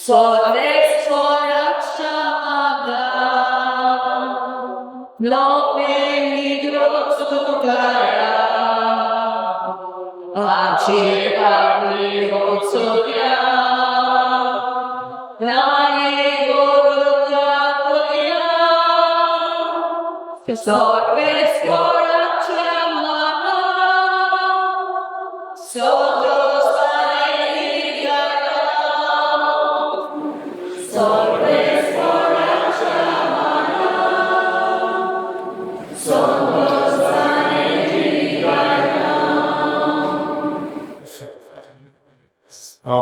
Sole No peligro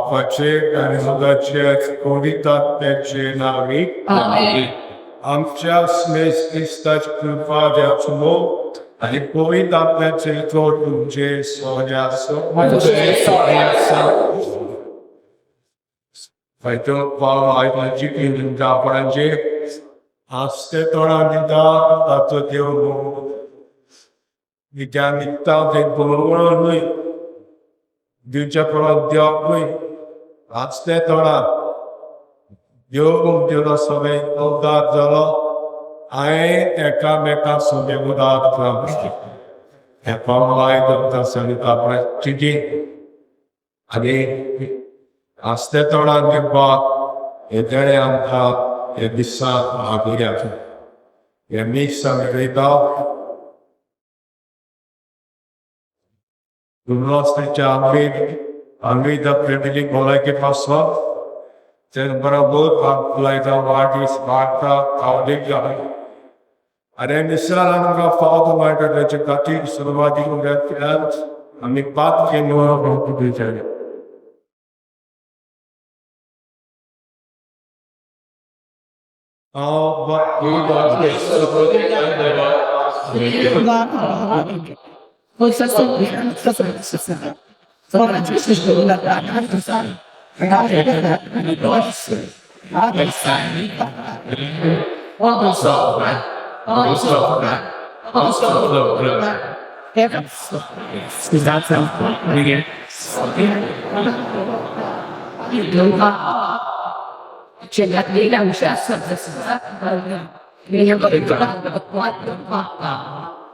बापाचे आणि मुलाचे पवित्र नावे. आमच्या स्नेह ख्रिस्ताची कृपा द्याचो आणि पवित्र आत्म्याचे तो तुमचे सोन्या आपणाचे आस्ते तोंडान दिता ताचो देव ज्या निघता ते बरोबर न्हय, दिवच्या प्रमाण देवाक न्हय, आस्ते तोंडान देव देवलो सगळे उदार जालो. हांवें एकामेका सगळे उदार हें पावलाय तुमकां सांगता आपणा चिटी आनी आस्ते तोंडान दिवपाक हे देणें आमकां हे दिसा आगुया. हे मीस आमी वयता तुमच्या आमी आमी the family भलायके पासत तेच बरोबर लायता वाडदीस वाडटा खावडीक जाय आनी मिश्रान आमकां फावto मेळटा तेचे खातीर सुरवातीक आमी पांच केंद्र.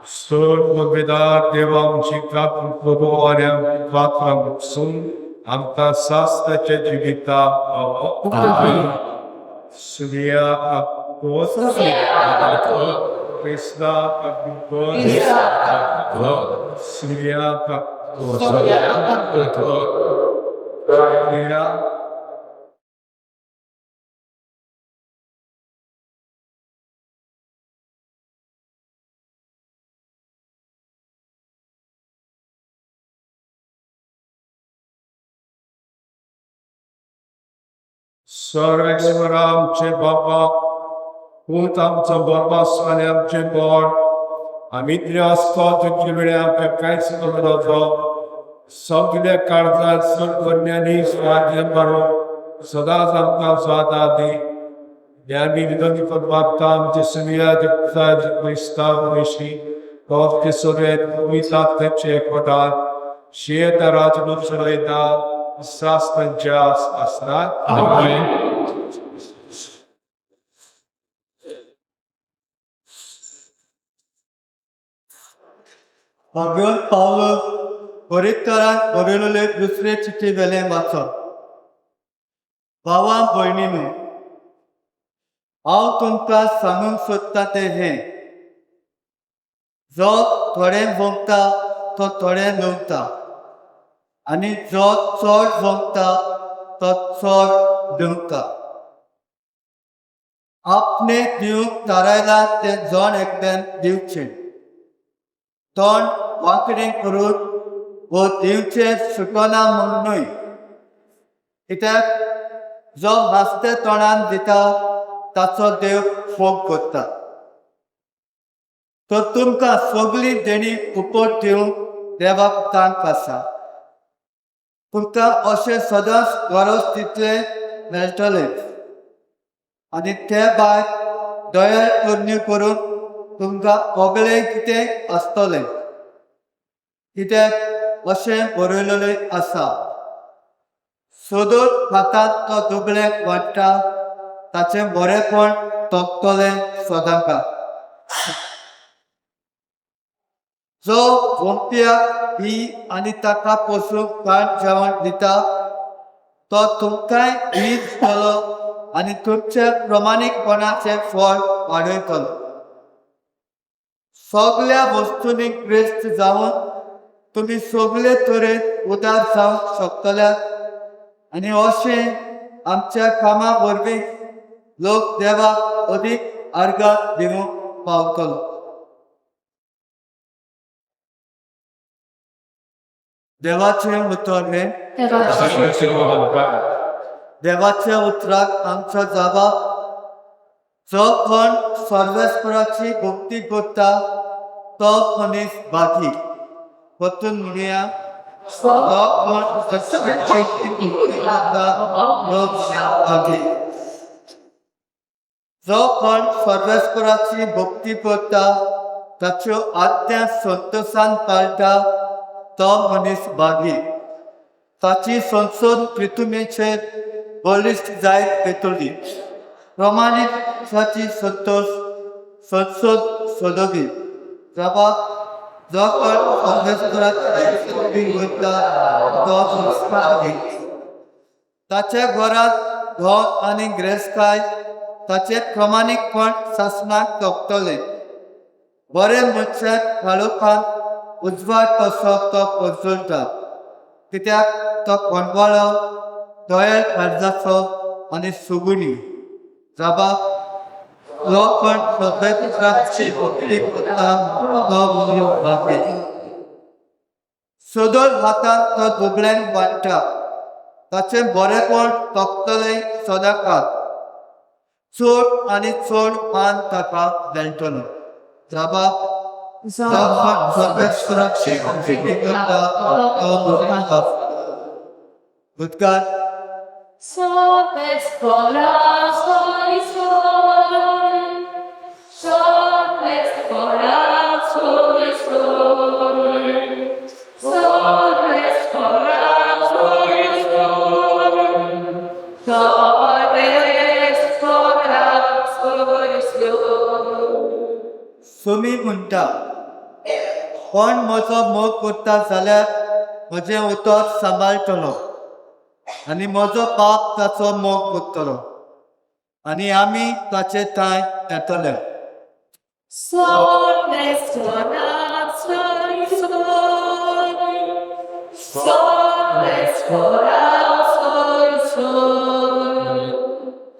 स्वर्गवेदार देवा आमची प्रभू आनी आमकां आमकां शास्त्राचे जिविता सुनिया Krishna Sunia सर्वेश्वर आमचे बाबा, पूत आमचो बरबास आनी आमचे बोड आमी तरी आसता तुमचे वेळे आमकां कांयच करूं सगळे काळजात सगळ्यांनी स्वाध्य करून सदांच आमकां स्वादा दी. ज्ञानी विनंती करून आमचे सुनिया क्रिस्तांव विशीं तो सगळे पवित्र एकवटान शेत राजनूप चलयता शास्त्रांच्या असतात. भगवंत पावलूस कोरिंथराक बरयलेले दुसरे चिठी वेलें वाचप. भावा भयणीनू, हांव तुमकां सांगूंक सोदता तें हें, जो थोडें भोगता तो थोडें लुवता आनी जो चड भोगता तो चड दिवता. आपणे दिवंक थारायलां तें जण एकल्यान दिवचें, तोंड वांकडें करून वो दिवचें सुकना म्हूण न्हय, कित्याक जो हांसते तोंडान दिता ताचो देव फोग करता. तर तुमकां सगळी देणी उपट दिवंक देवाक तांक आसा. तुमकां अशें सदांच गरज तितलें मेळटलें आनी ते भायर दया करणी करून तुमकां सगळें कितें आसतलें, कित्याक अशें बरयलेलें आसा, सोदून हातांत तो दुबळ्याक वाडटा, ताचें बरेपण तोपतलें सदांकाळ. जो वोंपयाक बी आनी ताका पोसूंक काण जेवण दिता, तो तुमकांय बी दितलो आनी तुमच्या प्रमाणीकपणाचें फळ वाडयतलो. सगल्या वस्तूंनी ग्रेस्त जावन तुमी सगळे तरेन उदार जावंक शकतल्यात आनी अशें आमच्या कामा वरवीं लोक देवाक अदीक आर्गां दिवंक पावतलो. देवाचें उतर हें. देवाच्या उतराक आमचो जाबाब. जो कोण सर्वेस्पराची भक्ती करता तो मनीस बाकी. परतून म्हणुया, जो कोण सर्वेस्पराची भक्ती करता तो बाकी. जो कोण सर्वेस्पराची भक्ती करता, ताच्यो आज्ञा संतोशान पाळटा तो मनीस बागी. ताची संसद पृथ्वीचेर बळिश्ट जायत येतली. प्रमाणित संतोष संसद सोदवी. जबाब, जो कोण सर्वेस्पराची भक्ती करता तो मनीस बागी. ताच्या घरांत धन आनी ग्रेस्ताय, ताचें प्रमाणीकपण सासणाक तोपतलें. बरें मनशाक काळोखांत उजवाड कसो तो पोजोळटा, कित्याक तो कोंडवाळो, दयाळ काळजाचो आनी सुगुणी. जबाब, जो कोण सर्वेस्पराची भक्ती करता तो मनीस बाकी. सदळ हातान तो दुबळ्यांक वाडटा, ताचें बरेपण तोपतलें सदांकाळ. चड आनी चड मान ताका मेळटलो. जबाब, जो कोण सर्वेस्पराची भक्ती करता तो मनीस बाकी. उद्गार. Sopes corazón, sopes corazón, sopes corazón, sopes corazón. Sumi म्हणटा, कोण म्हजो मोग करता जाल्यार म्हजें उतर सांबाळटलो आनी म्हजो बाप ताचो मोग करतलो आनी आमी ताचे थांय येतले. Sopes corazón, sopes corazón,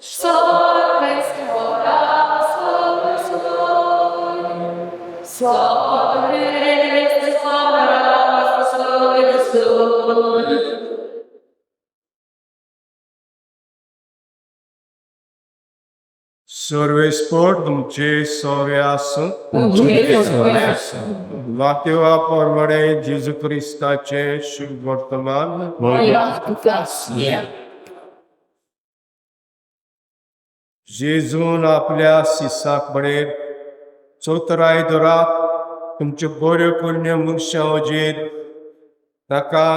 sopes corazón, sopes corazón. सर्वेस्पर तुमचे सोरे आसूं. मातेवा प्रमाणे जेजू क्रिस्ताचे शुभ वर्तमान. जेजून आपल्या शिसाक म्हणें, चौतराय धरात, तुमच्यो बऱ्यो करण्यो मनशां वजेर ताका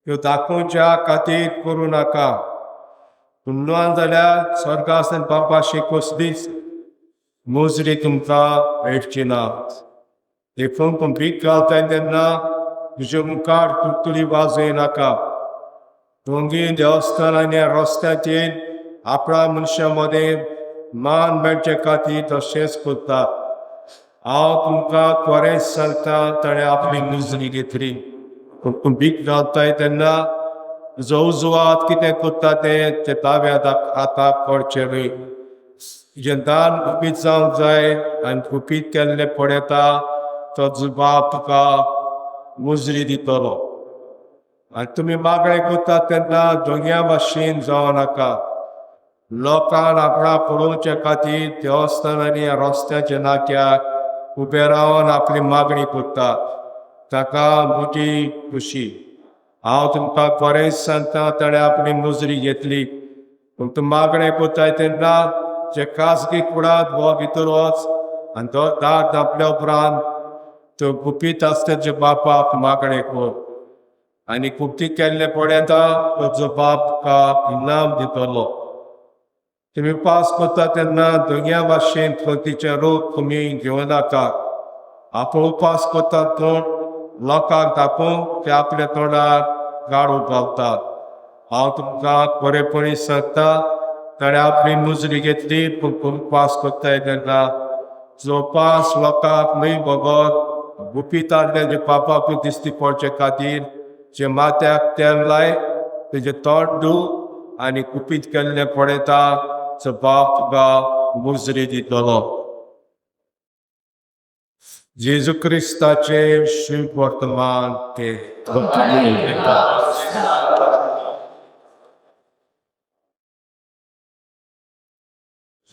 ह्यो दाखोवच्या खातीर करूं नाका. पूण ना जाल्यार स्वर्गासन बापाशी कसलीच मोजरी तुमकां मेळची ना. देखून तूं भीक घालताय तेन्ना तुजे मुखार तुरतुरी वाजय नाका. ढोंगी देवस्थान आनी रस्त्याचेर आपणा मनशां मदें मान मेळचे खातीर तशेंच करता. हांव तुमकां खरेंच सांगता, ताणें आपली मुजरी घेतली. पूण तूं भीक घालताय तेन्ना तुजो उजवो हात कितें करता तें ते दाव्या हाताक कळचें न्हय. तुजें दान गुपीत जावंक जाय आनी गुपीत केल्लें पळयता तो तुजो बाप तुका मुजरी दितलो. आनी तुमी मागणें करतात तेन्ना दोंग्या भाशेन जावं नाका. लोकांक आपणा पळोवचे खातीर देवस्थान आनी रस्त्याच्या नाक्यार उबे रावन आपली मागणी करता. ताका मोटी खुशी. हांव तुमकां खरेंच सांगता, ताणें आपली मुजरी घेतली. पूण तूं मागणें करताय तेन्ना जे खाजगी कुडांत हो भितर वच आनी तो दार धांपल्या उपरांत त्यो गुपीत आसता तुज्या बापाक मागणें कर. आनी गुप्ती केल्ले पळयता तुजो बाप तुका इनाम दितलो. तुमी उपास करता तेन्ना दर्या भाशेन थंतीचें रूप तुमी घेवं नाका. आपूण उपास करतात तोंड लोकांक दाखोवंक ते आपल्या तोंडार गाडू घालतात. हांव तुमकां बरेपणी सांगता, ताणें आपली मुजरी घेतली. पूण तूं उपास करताय तेन्ना जो उपास लोकांक न्हय बगर गुपीतांतले जे पापाकूय दिश्टी पडचे खातीर जे माथ्याक तेल लाय, तेजें तोंड धू आनी गुपीत केल्लें पळयता जो बाप तुका मुजरी दितलो. जेजू क्रिस्ताचे शुभ वर्तमान ते.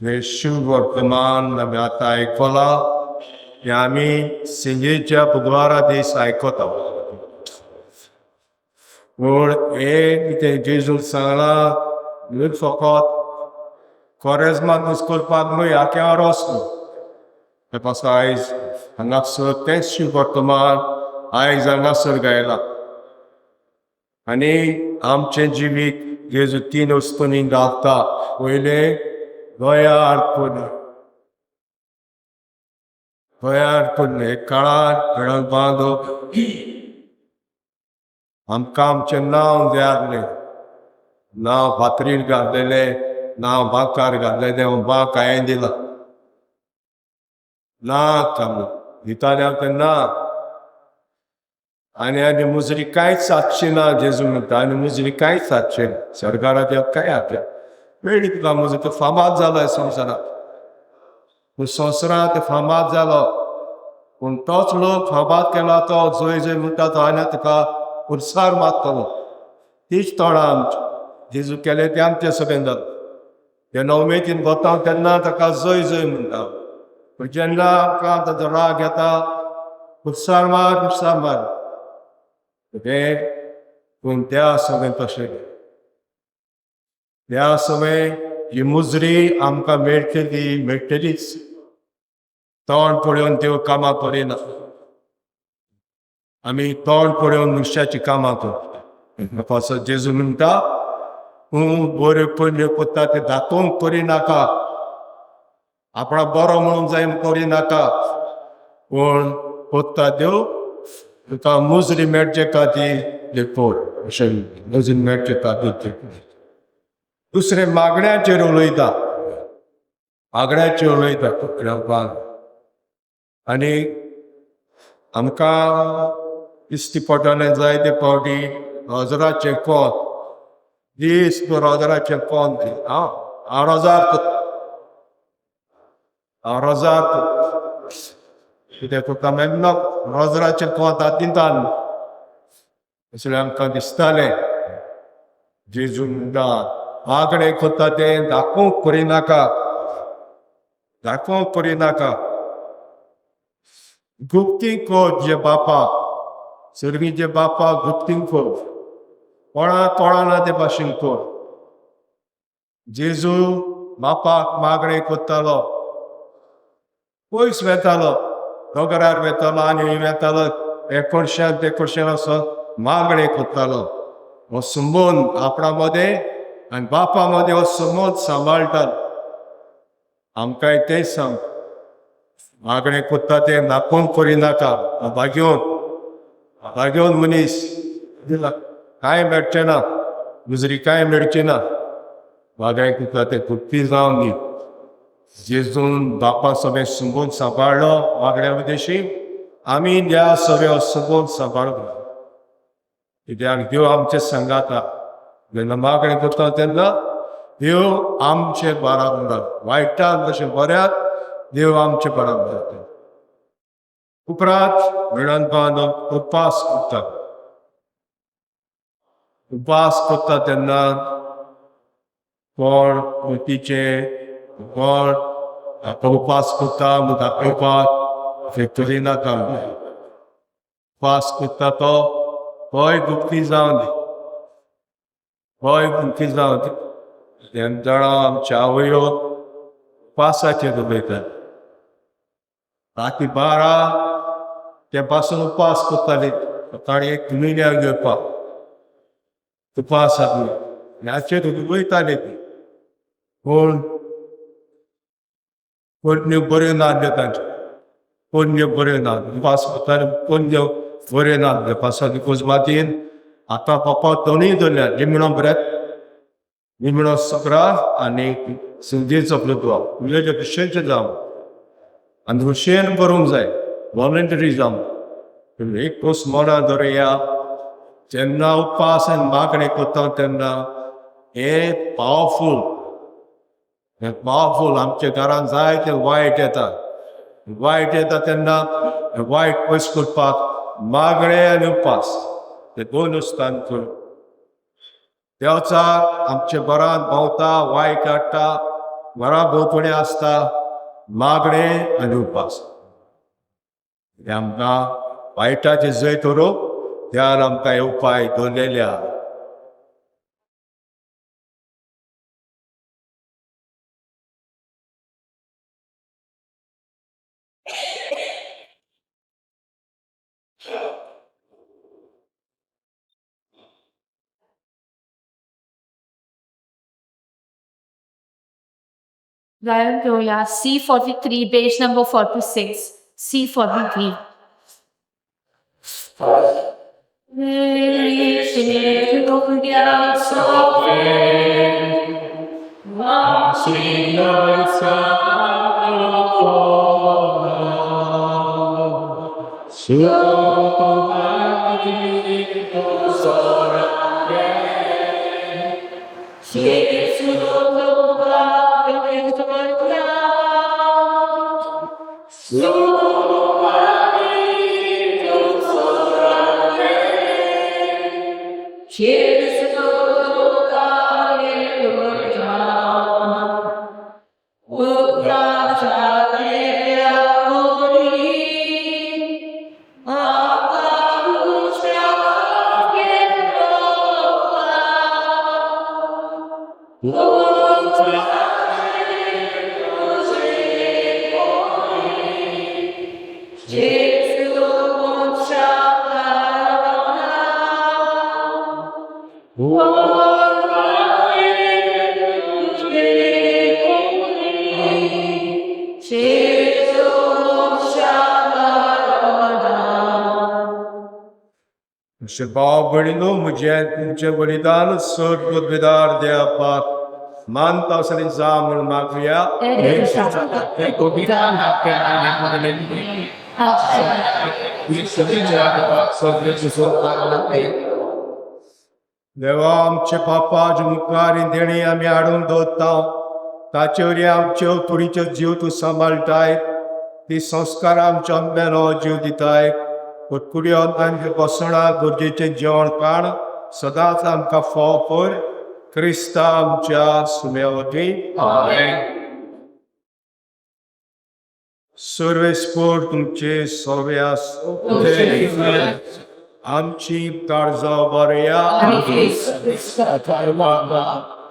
हे शुभ वर्तमान आमी आतां आयकलां हें आमी सिंजेच्या बुधवारा दीस आयकता. पूण हें कितें जेजून सांगलां न्हय, फकत कोरेजमानूच करपाक न्हय, आख्या रोस न्हय. ते पासून आयज हांगासर तेंच शुभ वर्तमान आयज हांगासर गायलां. आनी आमचें जिवीत जेजू तीन वस्तूंनी घालता. पयलें दया अर्पण, दया अर्पण. एक काळार वेळान बांदो आमकां आमचें नांव जाय आसलें. नांव फातरीर घातलेलें, नांव बांकार घातलेलें. बांक हांवें दिलां ना काम दिताले आमकां ना. आनी आनी मुजरी कांयच सादची ना. जेजू म्हणटा, आनी मुजरी कांयच सादचें ना सरकाराच्या कांय आपल्या मेळ्ळी तुका मुजरी. तो फामाद जालो संवसारांत. पूण संवसारांत फामाद जालो, पूण तोच लोक फामाद केला तो जंय जंय म्हणटा तो आनी तुका पुरसार मारतलो. तीच तोंडां आमची. जेजू केलें तें आमचें सगळें जाता. जेन्ना उमेदीन वता तेन्ना ताका जय जय म्हणटा. पूण जेन्ना आमकां ताचो राग येता, पुरसार मार, पुरसार मार तें. पूण त्या सगळें तशें त्या समय ही मुजरी आमकां मेळटली, मेळटलीच. तोंड पळोवन त्यो कामां करिना. आमी तोंड पळोवन मनशाची कामां करता. पासत जेजू म्हणटा, तूं बऱ्यो पयल्यो करता ते दाखोवंक करिनाका, आपणाक बरो म्हणूंक जाय करिनाका, पूण करता त्यो तुका मुजरी मेळचे खातीर ते कर. अशें मुजरी मेळचे खातीर ते कर. दुसरें मागण्याचेर उलयता, मागण्याचेर उलयता. आनी आमकां दिश्टी पडटलें जायते फावटी रोजराचें कोंत. दीस रोजराचें कोंत. हांव रोजार करता, हांव रोजार करता. कितें करता मेन्ना, रोजराचें कोंत हातींत असलें आमकां दिसतालें. जेजू म्हणटा, मागणें करता तें दाखोवंक करिनाका, दाखोवंक करिनाका. गुप्ती कर जे बापा सर्वीचे बापा, गुप्तीन कर, कोणा कोणा ते भाशेन कर. जेजू बापाक मागणें करतालो, पयस वेतालो, दोंगरार वेतालो आनी वेतालो एकोडशान ते कडशान वचोन मागणें करतालो. हो संबंद आपणा मदें आनी बापा मदें हो संबंद सांबाळटालो. आमकांय तेंच सांग, मागणें करता तें दाखोवंक करिनाका. भाग्योवन भाग्योवन मनीस कांय मेळचें ना, दुसरी कांय मेळचें ना. मागणें करता तें गुप्ती जावन दी. जेजून बापा सगळें संबंद सांबाळ्ळो मागण्या उद्देशी. आमी त्या सगळें संबंद सांबाळूंक, कित्याक देव आमचे सांगाता. जेन्ना मागणें करता तेन्ना देव आमचे बराबर, वायटान तशें बऱ्यात देव आमचे बराबर जाता. उपरांत वेळान उपास करता. उपास करता तेन्ना कोण तिचे कोण उपास करता दाखोवपाक ते करिनाका. उपास करता तो खंय गुप्ती जावन दी, खंय गुप्ती जावन दी. तेन्ना आमच्या आवयो उपासाचेर उलयतात. राती 12 ते पासून उपास करताली, सकाळी एक म्हयन्याक घेवपाक. उपास आसलो ह्याचेर उलयताले ती. पूण कोण्यो बऱ्यो नासल्यो तांच्यो, कोण्यो बऱ्यो ना. उपास करताले, कोण्यो बऱ्यो नासल्यो. पासाद कुजमातीन आतां फकत दोनूय दवरल्या, निमणो ब्रेत, निमणो सुक्रार आनी सिंधीचो प्लुतवा. म्हणजे क्रिश्चनचे जावं आनी हुशेन करूंक जाय, वॉलंटरी जावं. एक कोस मना दवरया, जेन्ना उपास आनी मागणें करता तेन्ना हे पावरफूल, हें पावरफूल. आमच्या घरान जायते वायट येता, वायट येता तेन्ना वायट पयस करपाक मागणें आनी उपास ते दोन आसता. करून देवचार आमच्या घरान भोंवता, वायट हाडटा, घरा भोंवतणी आसता. मागणें आनी उपास हे आमकां वायटाचे जैत व्हरूंक त्यान आमकां हे उपाय दवरलेले आहा. Ryan Toya, C43, page number 46, C43. म्हजे भाव भयणीनो, म्हजें तुमचें बलिदान सर पदवेदार देवाक मानता आसलें जा म्हूण मागया. देवा, आमचे पापाच्या मुखार ही देणी आमी हाडून दवरता. ताचे वरवीं आमच्यो कुडीच्यो जीव तूं सांबाळटाय, ती संस्कार आमच्या आत्म्यानो जीव दिताय. कुडकुड्यो आमच्या बसणा गरजेचें जेवण खाण सदांच आमकां फाव कर. क्रिस्ता आमच्या सुम्या वरवीं. सर्वेस्पोर तुमचे सवे आसूं. आमची काळजां बरया.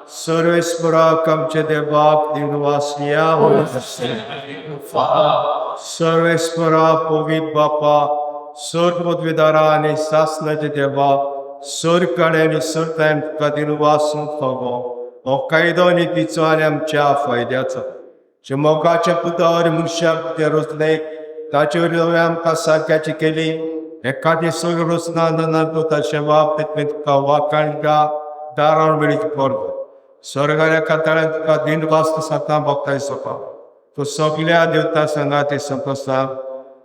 सर्वेस्पराक आमचे देवाक दिनवासया. सर्वेस्परा पवित्र बापा, सर पदवीदारा आनी सासनाचे देवा, सर काळे आनी सर टायम तुका दिनवासूंक फावो. हो कायदो आनी तिचो आनी आमच्या फायद्याचो. जे मोगाच्या पुतावर मनशाक ते रचले, ताचे वरवीं आमकां सारक्याची केली. एखादी सगळं रचना ना ताचे बाबतींत तुका वाखाणटा दारान वेळीच करता. स्वर्गाच्या काताळ्यान तुका दिनवास सतां भक्ताय सोपा. तूं सगल्या देवता संगाते संतोसा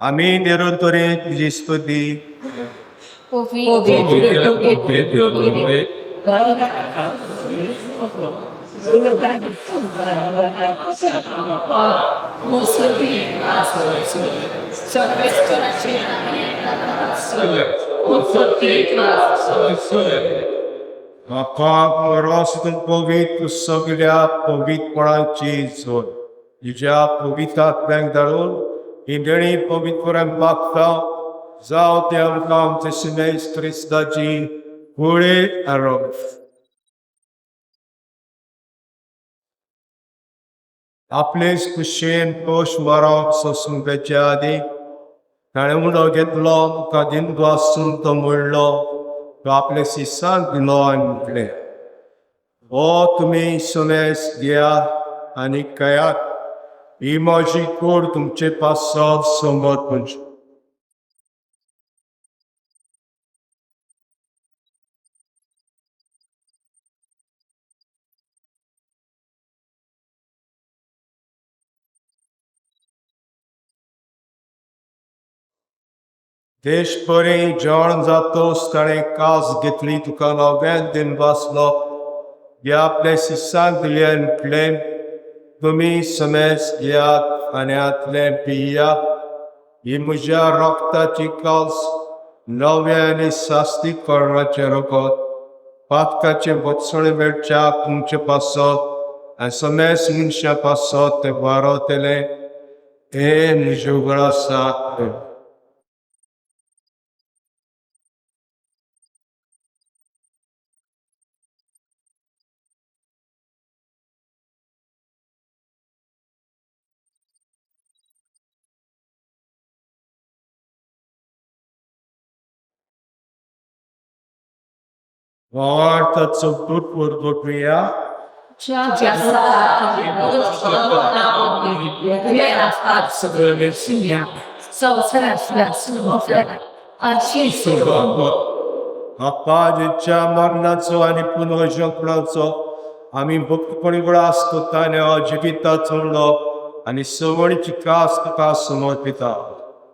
आमी निरंतरे तुजी स्तुती म्हाका रस तूं पवित्र सगल्या पवित्रपणाची जोड तुज्या पवित्रात्म्याक धाडून ही देणी पवित्र मागता. जावं ते आमकां आमचे सिनेस क्रिस्ताची फुडें आरोप. आपलेच कुशेन पोश मरप सोसूंक आदी ताणें उडो घेतलो, तुका दिनवासून तो म्हणलो, तो आपले शिसांक दिलो आनी म्हटलें, हो तुमी समेस घेयात आनी खायात, ही म्हजी कूड तुमचे पासत समर्पण. देशभरी जेवण जातोच ताणें कास घेतली, तुका नव्यान दिन वाचलो, हे आपले शिसांक दिले आनी म्हटलें, तुमी समेस घेयात आनी हांतलें पियात, ही म्हज्या रक्ताची कास, नव्या आनी सास्ती करणाचें रगत, पातकाचें वचणे मेळच्या तुमचे पासत आनी समेस मनशां पासत तें वारवतलें, हें म्हजें उगडासाक. भावार्थाचो पूर्वक्रिया. बाप्पाजीच्या मरणाचो आनी पुनर्जन्माचो आमी भक्तपणी उगडास करता आनी हो जिविताचो उलो आनी सवणीची कास तुका समर्पिता.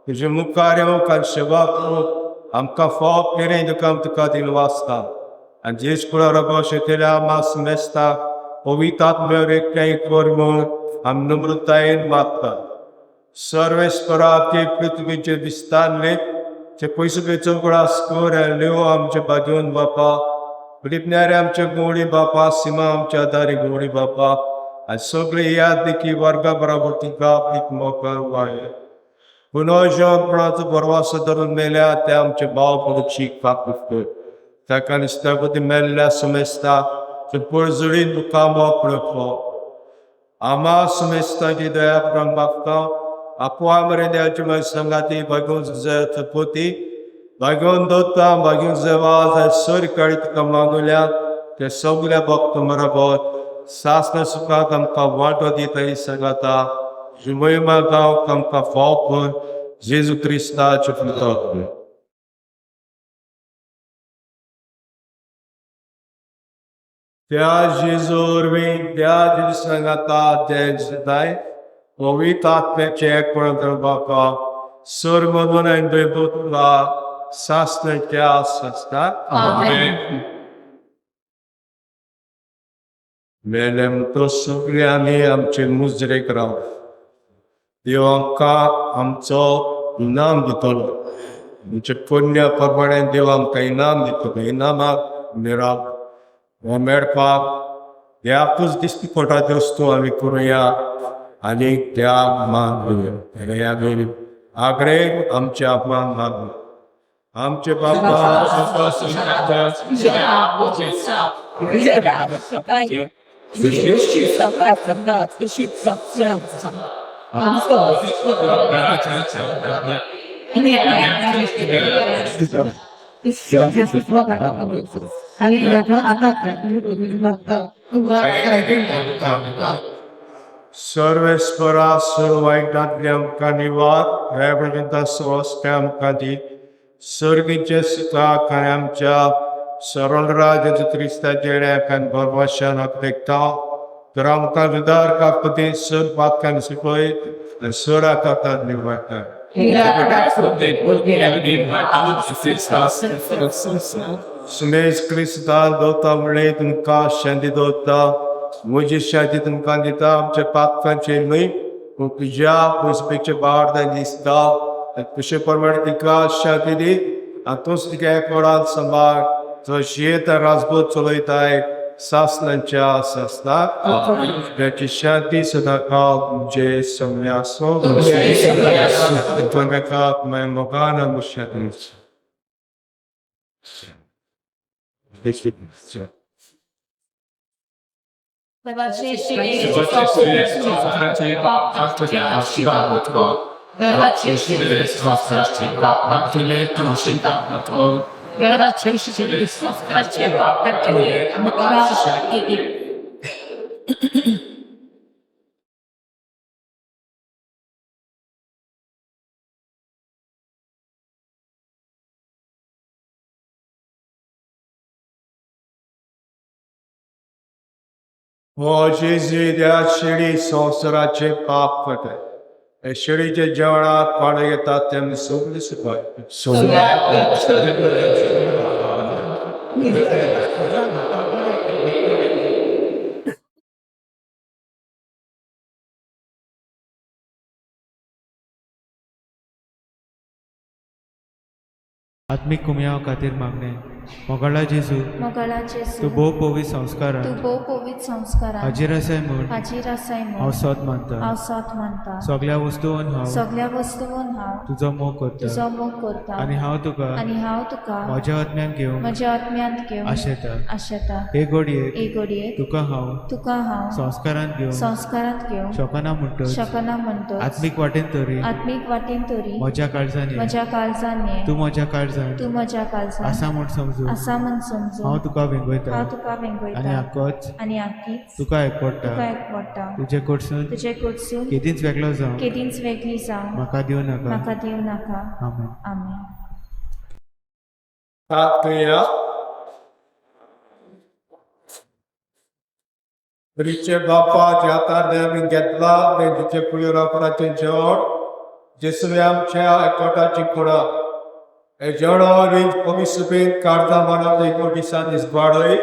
तुजे मुखार येवंक आनी सेवा करूंक आमकां फाव केलें तुका तुका दिल वाचता आनी जेज कुळा रगो शेतेल्या मास मेस्ता पवित्र एकठांय कर म्हूण आमी नम्रतायेन मागता. सर्वेस्परा पृथ्वीचे विस्तारले ते पयसुपेचो उगडास कर आनी लेव आमचे बाजून बापा, फिलिपन्यारे आमचे गोवणी बापा, सीमा आमच्या दारी गोवणी बापा, आनी सगळे याद देखी वर्गा बराबर तुका आपली मोकळ वाय. पुनर्जन्माचो बरवासो धरून मेल्या ते आमचे भाव पडची कापूर ताका निस्तापती मेल्ल्या समेस्ता ते पळजुळीन तुका मोकळो. आमा समेस्ताची दया प्रण मागता. आपोआ मरे देवाची म्हजी संगाती भागून पोती भागून दवरता भागून जेवा सर काळी तुका मागुल्या ते सगल्या भक्त बरोबर सासना सुखाक आमकां वांटो दिता ही सांगाता महिमा गांव आमकां फाव कर जेजू क्रिस्ताचे पुतो. त्या जेजू वरवीं त्या जेजू सांगाता ते जाय पवित्र आत्म्याचें एकपण बापा सर मधून आनी तुला सासणाच्या सासना. मेले तो सगळ्यांनी आमचे मुजरेक राव. देव आमकां आमचो इनाम दितलो, आमचे पुण्य प्रमाणे देव आमकां इनाम दितलो. इनामाक मेळप हो मेळपाक देवाकूच दिसती पोटाच्यो वस्तू आमी करुया आनी त्या मान आगरे आमचे अपमान मागू. आमचे बापा सर्वेस्परा सर्व वायटांतले आमकां निवार, ह्या स्वस्ते आमकां दी, सर्गीचे सुखाक आनी आमच्या सरळ जेजू क्रिस्ताच्या येण्याक आनी भरवशान अपेक्षता तर आमकां उदार कापती सर पातकान शिकय आनी सर आकारात निवारता. सुमेश क्रिस्ता दवरता म्हणलें तुमकां शांती दवरता, म्हजी शांती तुमकां दिता, आमच्या पातकांचे न्हय पूण तुज्या पयसपेचे बाळ दिसता तुजे प्रमाणे तिका शांती दी आनी तूंच तिका एकवटान सांबाळ जो शेत राजबोध चलयताय सासणाच्या सासनाक. ताची शांती सदांकाळ तुमचे सगळे आसूं. मागीर मोगान आमकां शांती. हो जेजू त्या शिडी संवसाराचे पाप करता हे शिडीचे जेवणाक पाणी घेतात ते आमी सगळे सुखाय. आत्मीक कुमयाव खातीर मागणें. मोगाळा जेजू, मोगाळा जेजू, तूं भोव पवित्र संस्कारान तूं भोव पवित्र संस्कारान हाजीर आसाय म्हूण हाजीर आसाय हांव म्हूण सोद मानता. हांव सोद मानता. सगळ्या वस्तून हांव सगळ्या वस्तून हांव तुजो मोग करता तुजो मोग करता आनी हांव तुका आनी हांव तुका म्हज्या आत्म्यान घेवंक म्हज्या आत्म्यांत घेवन आशेता. आशेता. हे घडयेक हे घडयेक तुका हांव तुका हांव संस्कारान घेवंक संस्कारांत घेवंक शकना म्हणटच शकना म्हणटच आत्मीक वाटेन तरी आत्मीक वाटेन तरी म्हज्या काळजान ये. म्हज्या काळजान ये. तूं म्हज्या काळजान तूं म्हज्या काळजान आसा म्हूण समजून आसा म्हूण समजून हांव तुका वेंगयता हांव तुका आनी वेंगयता आकोच आनी आकीच तुका एकवडटा. तुका एकवडटा. तुजे कडसून तुजे कडसून केदींच वेगळो जावं केदींच वेगळी जावं म्हाका दिवं नाका. म्हाका दिवं नाका. आमेन. आमेन. हात धुया. रिचे बापा ज्या हातार आमी घेतला तें तिचे पुळयोरापणाचें जेवण जेसुवे आमच्या एकवटाची खुणा हे जेवणावरी कमी सुपेन काडता मनात एक दिसान दिसवाडय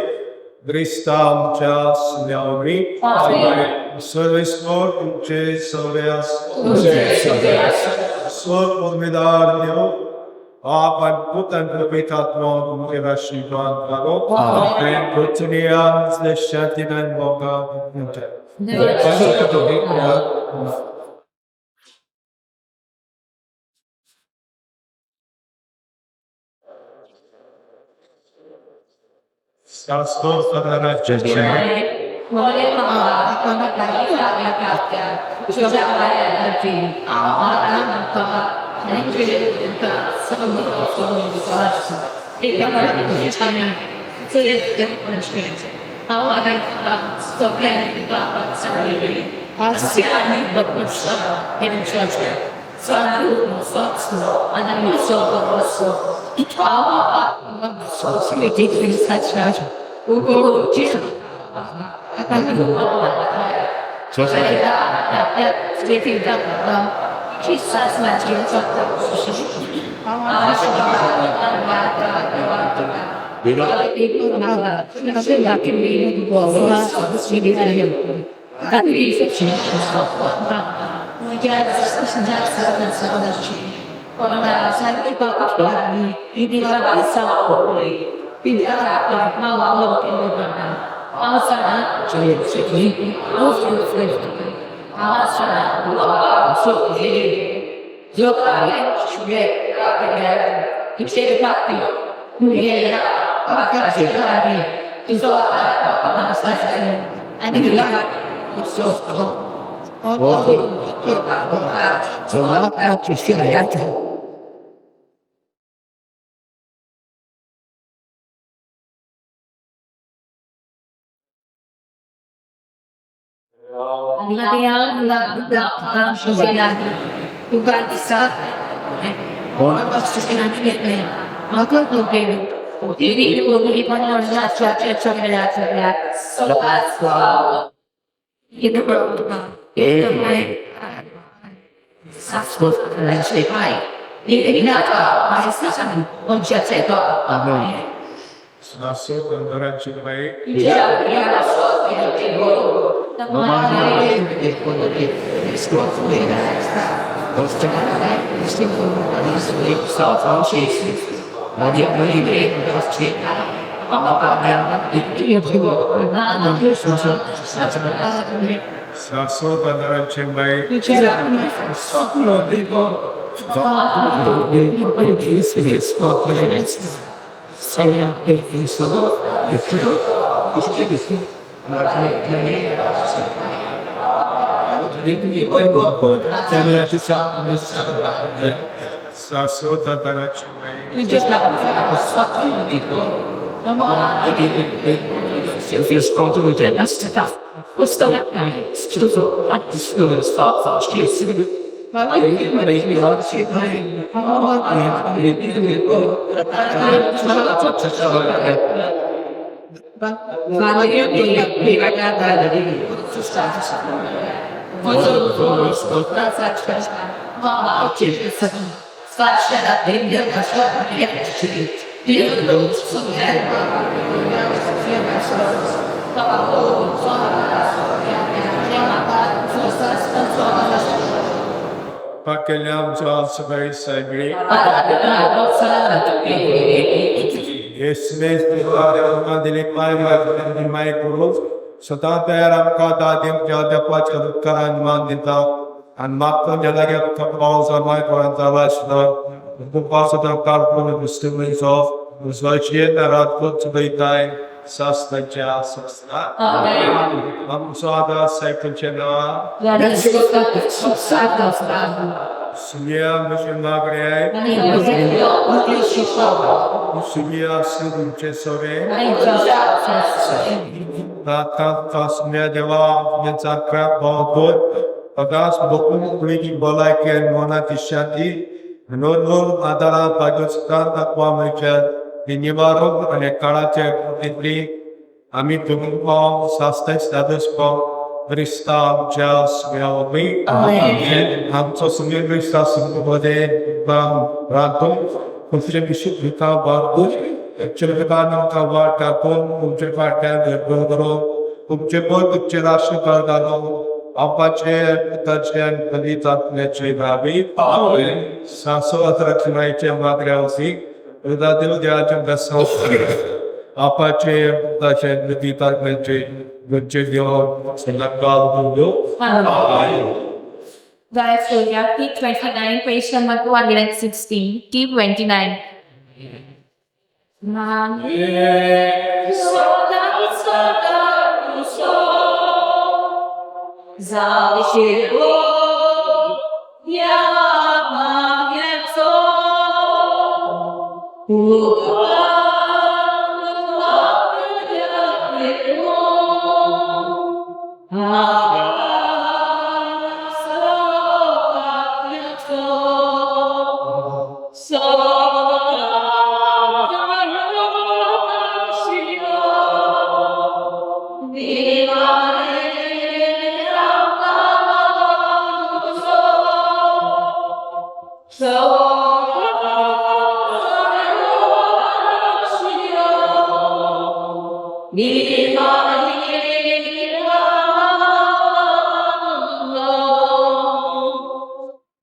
क्रिस्ता आमच्या सुम्यावरी. सर्वेस्पर तुमचे सगळे स्वर उमेदार देव आप आणि पूत आणि पवित्र आत्मा तुमचे आशीर्वाद करो. आमेन. पृथ्वीया शांतीन मोगा. सदां तयार आमकां दादेमच्या देपाच्या उपकारान मान दिता आनी मागता ज्या लागीं पावस माय कोणाचा आसता तुका कारकून मुस्लिमचो स्वचे रातकोच वयताय सासनाच्या सासना आमचो आदार सायकलचें नांव सुया म्हजें मागणें सुया तुमचे सोरे तासण्या देवा यांचा भावपूर सदांच बकून भलायकी आनी मनाची शांती नोंदून आदारान पाकिस्तान दाखवा मेळच्या ही निवारण आनी काळाचे प्रतित्री आमी तुमकां सास्ते सादसपा क्रिस्ता आमच्या सुम्या आमचो सुमेर क्रिस्ता सुमते रातून तुमचे विशीं भिता बांदून तुमचे आमकां वाट दाखोवन तुमचे फाटल्यान करून तुमचे पद तुमचे राष्ट्र करतालो आपाचे पुताचे आनी पवित्र आत्म्याचे नावे सासवत रक्षणाचे मागण्या देव देवाच्या दसो आपाचे पुताचे पवित्र आत्म्याचे गुणचे देव सदाकाल देव. Guys, so we have T29, page number 216, T29. Man.